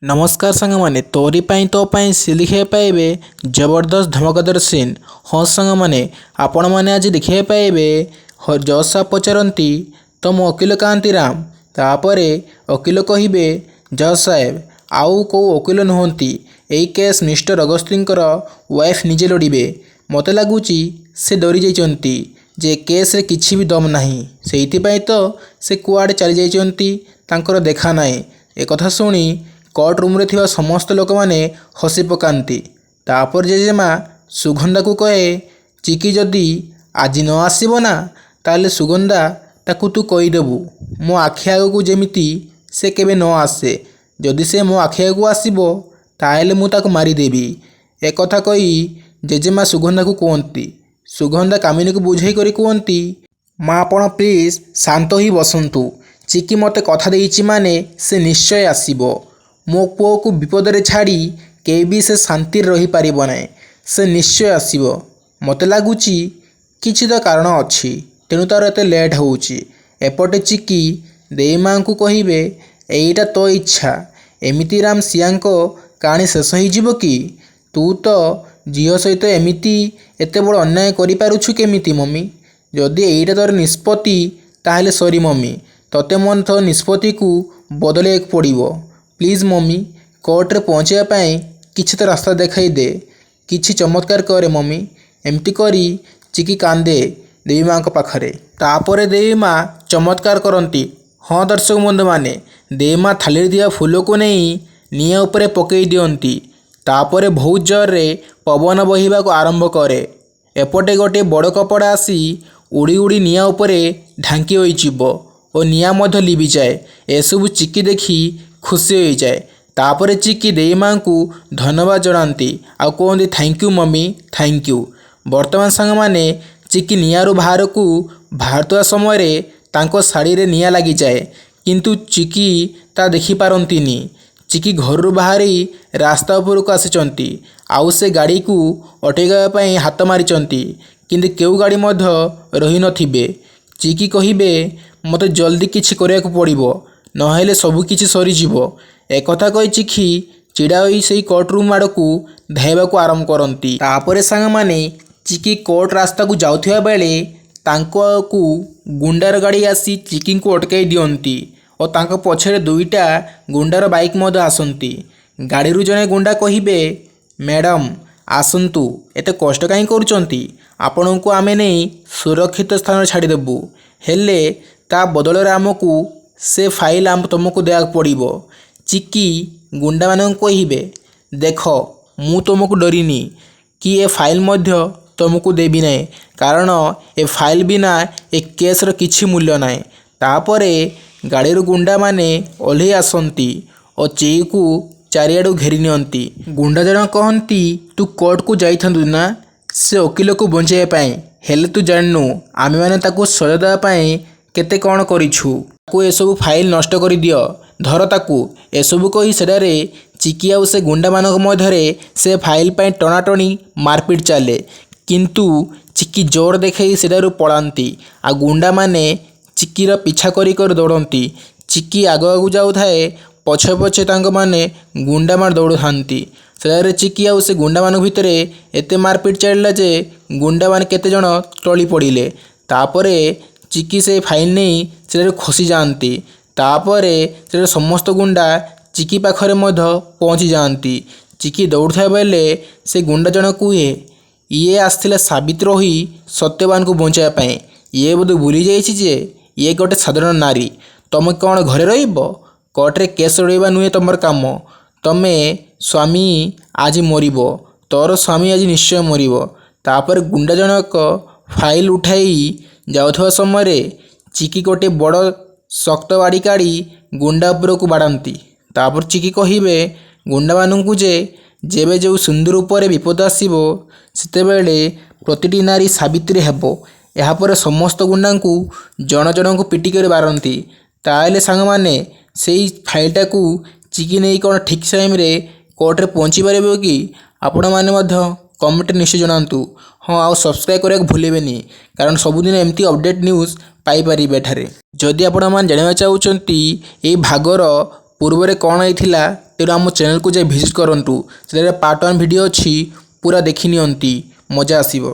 ନମସ୍କାର ସାଙ୍ଗମାନେ, ତୋରି ପାଇଁ ତୋ ପାଇଁ ଦେଖିବାକୁ ପାଇବେ ଜବରଦସ୍ତ ଧମାକାଦାର ସିନ୍। ହଁ ସାଙ୍ଗମାନେ, ଆପଣମାନେ ଆଜି ଦେଖିବାକୁ ପାଇବେ, ଜଜ୍ ସାହେବ ପଚାରନ୍ତି, ତମ ଓକିଲ କାହାନ୍ତି ରାମ? ତାପରେ ଓକିଲ କହିବେ, ଜଜ୍ ସାହେବ, ଆଉ କେଉଁ ଓକିଲ ନୁହନ୍ତି, ଏଇ କେସ୍ ମିଷ୍ଟର ଅଗସ୍ତିଙ୍କର ୱାଇଫ୍ ନିଜେ ଲଢ଼ିବେ। ମୋତେ ଲାଗୁଛି ସେ ଡରି ଯାଇଛନ୍ତି ଯେ କେସ୍ରେ କିଛି ବି ଦମ୍ ନାହିଁ, ସେଇଥିପାଇଁ ତ ସେ କୁଆଡ଼େ ଚାଲିଯାଇଛନ୍ତି, ତାଙ୍କର ଦେଖା ନାହିଁ। ଏକଥା ଶୁଣି କୋର୍ଟ ରୁମ୍ରେ ଥିବା ସମସ୍ତ ଲୋକମାନେ ହସି ପକାନ୍ତି। ତାପରେ ଜେଜେମା ସୁଗନ୍ଧାକୁ କହେ, ଚିକି ଯଦି ଆଜି ନ ଆସିବ ନା, ତାହେଲେ ସୁଗନ୍ଧା ତାକୁ ତୁ କହିଦେବୁ ମୋ ଆଖି ଆଗକୁ ଯେମିତି ସେ କେବେ ନ ଆସେ। ଯଦି ସେ ମୋ ଆଖି ଆଗକୁ ଆସିବ, ତାହେଲେ ମୁଁ ତାକୁ ମାରିଦେବି। ଏକଥା କହି ଜେଜେମା ସୁଗନ୍ଧାକୁ କୁହନ୍ତି। ସୁଗନ୍ଧା କାମିନୀକୁ ବୁଝେଇ କରି କୁହନ୍ତି, ମା, ଆପଣ ପ୍ଲିଜ୍ ଶାନ୍ତ ହୋଇ ବସନ୍ତୁ। ଚିକି ମୋତେ କଥା ଦେଇଛି ମାନେ ସେ ନିଶ୍ଚୟ ଆସିବ। ମୋ ପୁଅକୁ ବିପଦରେ ଛାଡ଼ି କେବେ ବି ସେ ଶାନ୍ତିରେ ରହିପାରିବ ନାହିଁ। ସେ ନିଶ୍ଚୟ ଆସିବ। ମୋତେ ଲାଗୁଛି କିଛି ତ କାରଣ ଅଛି, ତେଣୁ ତାର ଏତେ ଲେଟ୍ ହେଉଛି। ଏପଟେ ଚିକି ଦେଈମାଙ୍କୁ କହିବେ, ଏଇଟା ତୋ ଇଚ୍ଛା, ଏମିତି ରାମ ସିଆଙ୍କ କାହାଣୀ ଶେଷ ହେଇଯିବ କି? ତୁ ତ ଝିଅ ସହିତ ଏମିତି ଏତେ ବଡ଼ ଅନ୍ୟାୟ କରିପାରୁଛୁ କେମିତି ମମି? ଯଦି ଏଇଟା ତୋର ନିଷ୍ପତ୍ତି, ତାହେଲେ ସରି ମମି, ତୋତେ ମୋ ତୋ ନିଷ୍ପତ୍ତିକୁ ବଦଳାଇବାକୁ ପଡ଼ିବ। ପ୍ଲିଜ୍ ମମି, କୋର୍ଟରେ ପହଞ୍ଚିବା ପାଇଁ କିଛି ତ ରାସ୍ତା ଦେଖାଇ ଦେ, କିଛି ଚମତ୍କାର କରେ ମମି। ଏମିତି କରି ଚିକି କାନ୍ଦେ ଦେବୀ ମାଙ୍କ ପାଖରେ। ତାପରେ ଦେବୀ ମା ଚମତ୍କାର କରନ୍ତି। ହଁ ଦର୍ଶକ ବନ୍ଧୁମାନେ, ଦେବୀ ମା ଥାଳିରେ ଥିବା ଫୁଲକୁ ନେଇ ନିଆଁ ଉପରେ ପକାଇ ଦିଅନ୍ତି। ତାପରେ ବହୁତ ଜୋରରେ ପବନ ବହିବାକୁ ଆରମ୍ଭ କରେ। ଏପଟେ ଗୋଟିଏ ବଡ଼ କପଡ଼ା ଆସି ଉଡ଼ି ଉଡ଼ି ନିଆଁ ଉପରେ ଢାଙ୍କି ହୋଇଯିବ ଓ ନିଆଁ ମଧ୍ୟ ଲିଭିଯାଏ। ଏସବୁ ଚିକି ଦେଖି ଖୁସି ହୋଇଯାଏ। ତାପରେ ଚିକି ଦେଈ ମାଙ୍କୁ ଧନ୍ୟବାଦ ଜଣାନ୍ତି ଆଉ କୁହନ୍ତି, thank you mummy, thank you. ବର୍ତ୍ତମାନ ସାଙ୍ଗମାନେ, ଚିକି ନିଆଁରୁ ବାହାରକୁ ବାହାରୁଥିବା ସମୟରେ ତାଙ୍କ ଶାଢ଼ୀରେ ନିଆଁ ଲାଗିଯାଏ, କିନ୍ତୁ ଚିକି ତା ଦେଖିପାରନ୍ତିନି। ଚିକି ଘରରୁ ବାହାରି ରାସ୍ତା ଉପରକୁ ଆସିଛନ୍ତି ଆଉ ସେ ଗାଡ଼ିକୁ ଅଟକାଇବା ପାଇଁ ହାତ ମାରିଛନ୍ତି, କିନ୍ତୁ କେଉଁ ଗାଡ଼ି ମଧ୍ୟ ରହିନଥିବେ। ଚିକି କହିବେ, ମୋତେ ଜଲ୍ଦି କିଛି କରିବାକୁ ପଡ଼ିବ, ନହେଲେ ସବୁକିଛି ସରିଯିବ। ଏକଥା କହି ଚିକି ଛିଡ଼ା ହୋଇ ସେଇ କୋର୍ଟ ରୁମ୍ ଆଡ଼କୁ ଧାଇଁବାକୁ ଆରମ୍ଭ କରନ୍ତି। ତାପରେ ସାଙ୍ଗମାନେ, ଚିକି କୋର୍ଟ ରାସ୍ତାକୁ ଯାଉଥିବା ବେଳେ ତାଙ୍କକୁ ଗୁଣ୍ଡାର ଗାଡ଼ି ଆସି ଚିକିଙ୍କୁ ଅଟକାଇ ଦିଅନ୍ତି ଓ ତାଙ୍କ ପଛରେ ଦୁଇଟା ଗୁଣ୍ଡାର ବାଇକ୍ ମଧ୍ୟ ଆସନ୍ତି। ଗାଡ଼ିରୁ ଜଣେ ଗୁଣ୍ଡା କହିବେ, ମ୍ୟାଡ଼ାମ୍ ଆସନ୍ତୁ, ଏତେ କଷ୍ଟ କାହିଁ କରୁଛନ୍ତି? ଆପଣଙ୍କୁ ଆମେ ନେଇ ସୁରକ୍ଷିତ ସ୍ଥାନରେ ଛାଡ଼ିଦେବୁ, ହେଲେ ତା ବଦଳରେ ଆମକୁ ସେ ଫାଇଲ୍ ଆମ ତୁମକୁ ଦେବାକୁ ପଡ଼ିବ। ଚିକି ଗୁଣ୍ଡାମାନଙ୍କୁ କହିବେ, ଦେଖ, ମୁଁ ତୁମକୁ ଡରିନି କି ଏ ଫାଇଲ୍ ମଧ୍ୟ ତୁମକୁ ଦେବି ନାହିଁ, କାରଣ ଏ ଫାଇଲ୍ ବିନା ଏ କେସ୍ର କିଛି ମୂଲ୍ୟ ନାହିଁ। ତାପରେ ଗାଡ଼ିରୁ ଗୁଣ୍ଡାମାନେ ଓହ୍ଲେଇ ଆସନ୍ତି ଓ ଚିକିକୁ ଚାରିଆଡ଼ୁ ଘେରି ନିଅନ୍ତି। ଗୁଣ୍ଡା ଜଣକ କହନ୍ତି, ତୁ କୋର୍ଟକୁ ଯାଇଥାନ୍ତୁ ନା ସେ ଓକିଲକୁ ବଞ୍ଚାଇବା ପାଇଁ? ହେଲେ ତୁ ଜାଣିନୁ ଆମେମାନେ ତାକୁ ସଜା ଦେବା ପାଇଁ କେତେ କ'ଣ କରିଛୁ। ତାକୁ ଏସବୁ ଫାଇଲ୍ ନଷ୍ଟ କରିଦିଅ, ଧର ତାକୁ। ଏସବୁ କହି ସେଠାରେ ଚିକି ଆଉ ସେ ଗୁଣ୍ଡାମାନଙ୍କ ମଧ୍ୟରେ ସେ ଫାଇଲ୍ ପାଇଁ ଟଣାଟଣି ମାରପିଟ ଚାଲେ, କିନ୍ତୁ ଚିକି ଜୋର ଦେଖାଇ ସେଠାରୁ ପଳାନ୍ତି ଆଉ ଗୁଣ୍ଡାମାନେ ଚିକିର ପିଛା କରି କରି ଦୌଡ଼ନ୍ତି। ଚିକି ଆଗ ଆଗକୁ ଯାଉଥାଏ, ପଛେ ପଛେ ତାଙ୍କମାନେ ଗୁଣ୍ଡାମାନେ ଦୌଡ଼ୁଥାନ୍ତି। ସେଠାରେ ଚିକି ଆଉ ସେ ଗୁଣ୍ଡାମାନଙ୍କ ଭିତରେ ଏତେ ମାରପିଟ ଚାଲିଲା ଯେ ଗୁଣ୍ଡାମାନେ କେତେଜଣ ଟଳି ପଡ଼ିଲେ। ତାପରେ ଚିକି ସେ ଫାଇଲ୍ ନେଇ ସେଠାରୁ ଖସି ଯାଆନ୍ତି। ତାପରେ ସେଠାରେ ସମସ୍ତ ଗୁଣ୍ଡା ଚିକି ପାଖରେ ମଧ୍ୟ ପହଞ୍ଚି ଯାଆନ୍ତି। ଚିକି ଦୌଡ଼ୁଥିବା ବେଳେ ସେ ଗୁଣ୍ଡା ଜଣ କୁହେ, ଇଏ ଆସିଥିଲା ସାବିତ୍ରୀ ହୋଇ ସତ୍ୟବାନକୁ ବଞ୍ଚାଇବା ପାଇଁ, ଇଏ ବୋଧେ ଭୁଲି ଯାଇଛି ଯେ ଇଏ ଗୋଟେ ସାଧାରଣ ନାରୀ। ତମେ କ'ଣ ଘରେ ରହିବ? କୋର୍ଟରେ କେସ୍ ଲଢ଼ିବା ନୁହେଁ ତମର କାମ। ତମେ ସ୍ୱାମୀ ଆଜି ମରିବ, ତୋର ସ୍ୱାମୀ ଆଜି ନିଶ୍ଚୟ ମରିବ। ତାପରେ ଗୁଣ୍ଡା ଜଣକ ଫାଇଲ୍ ଉଠାଇ ଯାଉଥିବା ସମୟରେ ଚିକି ଗୋଟେ ବଡ଼ ଶକ୍ତ ବାଡ଼ି କାଢ଼ି ଗୁଣ୍ଡା ଉପରକୁ ବାଡ଼ାନ୍ତି। ତାପରେ ଚିକି କହିବେ ଗୁଣ୍ଡାମାନଙ୍କୁ ଯେ ଯେବେ ଯେଉଁ ସିନ୍ଦୁର ଉପରେ ବିପଦ ଆସିବ, ସେତେବେଳେ ପ୍ରତିଟି ନାରୀ ସାବିତ୍ରୀ ହେବ। ଏହାପରେ ସମସ୍ତ ଗୁଣ୍ଡାଙ୍କୁ ଜଣ ଜଣଙ୍କୁ ପିଟି କରି ବାରନ୍ତି। ତାହେଲେ ସାଙ୍ଗମାନେ, ସେଇ ଫାଇଲ୍ଟାକୁ ଚିକି ନେଇ କ'ଣ ଠିକ୍ ଟାଇମ୍ରେ କୋର୍ଟରେ ପହଞ୍ଚି ପାରିବ କି? ଆପଣମାନେ ମଧ୍ୟ କମେଣ୍ଟରେ ନିଶ୍ଚୟ ଜଣାନ୍ତୁ। ହଁ, ଆଉ ସବସ୍କ୍ରାଇବ୍ କରିବାକୁ ଭୁଲିବେନି, କାରଣ ସବୁଦିନ ଏମିତି ଅପଡ଼େଟ୍ ନ୍ୟୁଜ୍ ପାଇପାରିବେ ଏଠାରେ। ଯଦି ଆପଣମାନେ ଜାଣିବାକୁ ଚାହୁଁଛନ୍ତି ଏଇ ଭାଗର ପୂର୍ବରେ କ'ଣ ହେଇଥିଲା, ତେଣୁ ଆମ ଚ୍ୟାନେଲକୁ ଯାଇ ଭିଜିଟ୍ କରନ୍ତୁ। ସେଠାରେ ପାର୍ଟ 1 ଭିଡ଼ିଓ ଅଛି, ପୁରା ଦେଖି ନିଅନ୍ତି, ମଜା ଆସିବ।